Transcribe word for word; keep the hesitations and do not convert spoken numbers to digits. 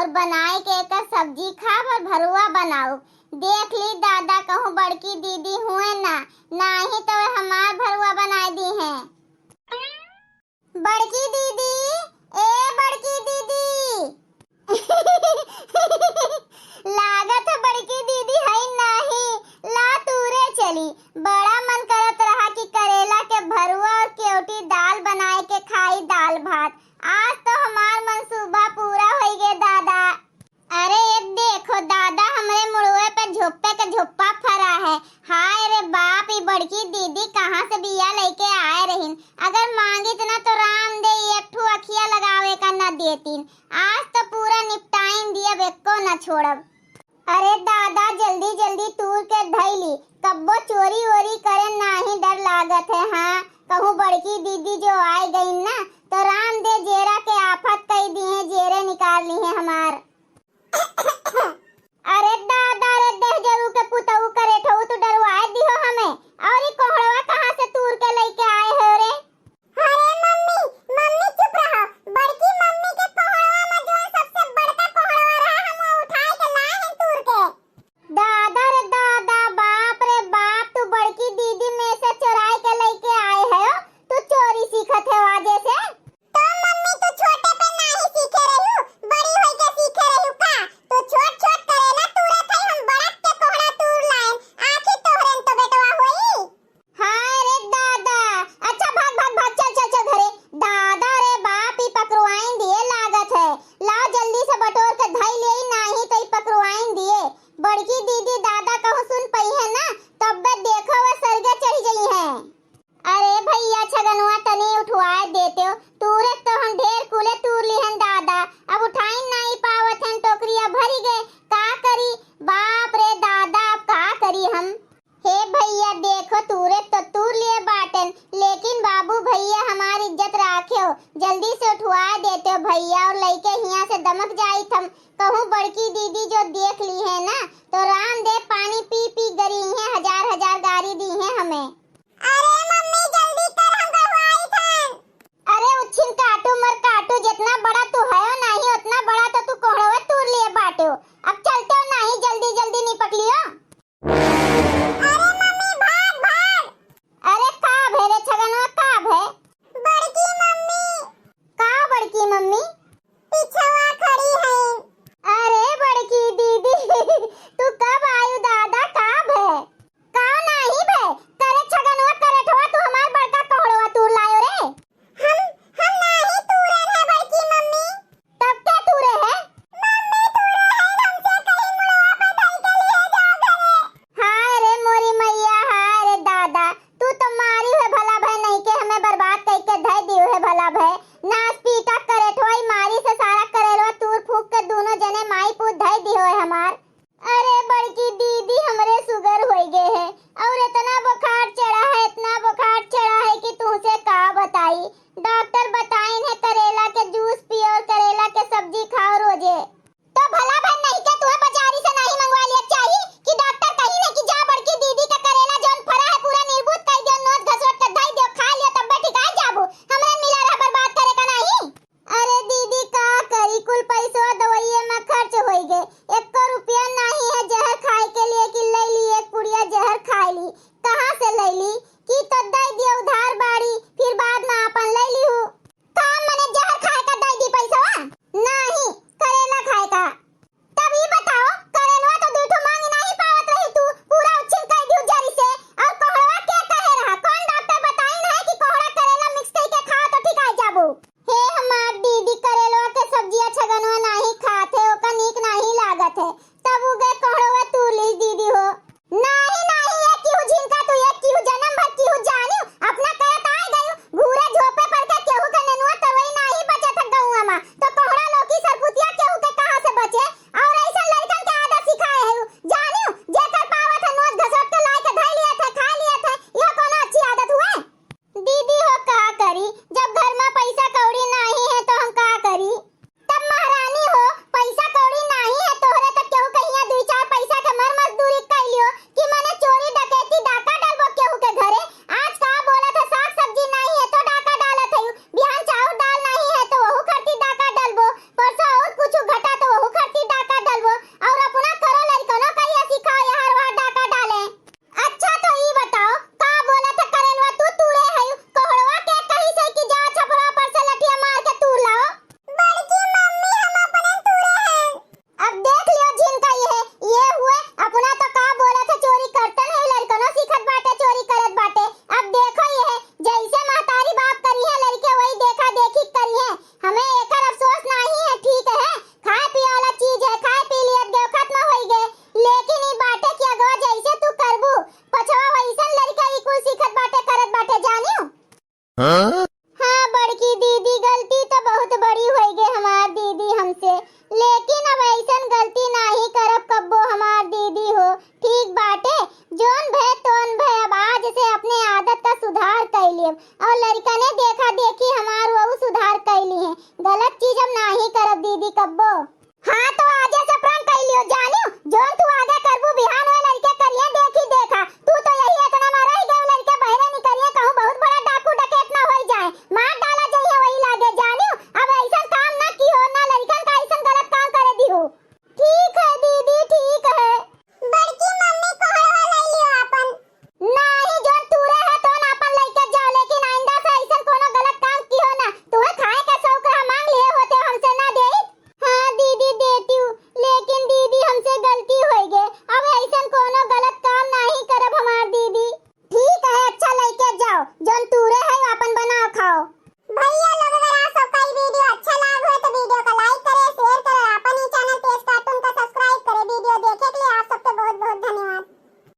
और बनाए के एकर सब्जी खाब और भरुआ बनाउब। देख ली दादा, कहूँ बड़की दीदी हुए ना, नाही तो हमार भरुआ बनाए दीहें। बड़की दीदी, ए बड़की दीदी। लागत है बड़की दीदी है नाही, ला तूरे चली। बड़ा मन करत रहा कि करेला के भरुआ और केवटी दाल बनाए के खाई दाल भात। आज तो हमार मनसूबा पूरा होइ गे दादा। अरे, ए देखो दादा, हमरे मुड़वे पे झोप्पे के झोप्पा फरा है। हाय रे बाप, ई बड़की दीदी कहाँ से बिया लइके आए रहिन। अगर मांगित ना तो राम दे एक ठू अखिया लगावे का ना देतिन। आज तो पूरा निपटाइन दियब, एको ना छोड़ब। अरे दादा, जल्दी जल्दी तूर के धइली, कब्बो चोरी वोरी करे नाही डर लागत है। हाँ, कहूँ बड़की दीदी जो आए गईन ना, तो राम दे जेरा के आफत कई दिहे, जेरे निकाल लिहे हमार। अरे दादा रे, देहजरू के पुतऊ करे ठऊ, तू डरवाए दिहो हमें। और ई कोहड़वा कहाँ से तूर के लइके आए हो रे? अरे मम्मी, मम्मी चुप रहो। बड़की मम्मी के कोहड़वा में जौन सबसे बड़का कोहड़वा रहा, हम वो उठाए के लाए हैं तूर के। दादा रे दादा, बाप रे बाप, तू बड़की दीदी में से चोराए के लइके आए हो, तू चोरी सीखत है आजे से। तो मम्मी, तू छोटे पे नाही सीखे रहू, बड़ी होई के सीखे रहू का? तू छोट छोट करेला तूरत है, हम बड़क के कोहड़ा तूर लाएन, आखिर तोहरेन तो बेटवा होई। हाँ रे दादा, अच्छा भाग भाग भाग, चल चल चल घरे। दादा रे बाप, ई पकड़वाइन दिए लागत है, लाओ जल्दी से बटोर के धई ले, नाही तो ई पकड़वाइन दिए। बड़की दीदी दादा कहूँ सुन पई है ना, तब्बे देखो वह सरगे चढ़ जइहें। अरे भइया छगनवा, तनी उठवाए देतेउ, तूरे तो हम ढेर कुले तूर लिहन दादा, अब उठाइन नाई पावत हन, टोकरिया भरी गए, का करी? बाप रे दादा, अब का करी हम? हे भइया देखो, तूरे तो तूर लिए बाटेन, लेकिन बाबू भइया हमार इज्जत राखेउ, जल्दी से उठवाए देतेउ भइया, और लइके हियाँ से दमक जाइत हम, कहूँ बड़की दीदी जो देख लिहे ना, तो राम दे पानी पी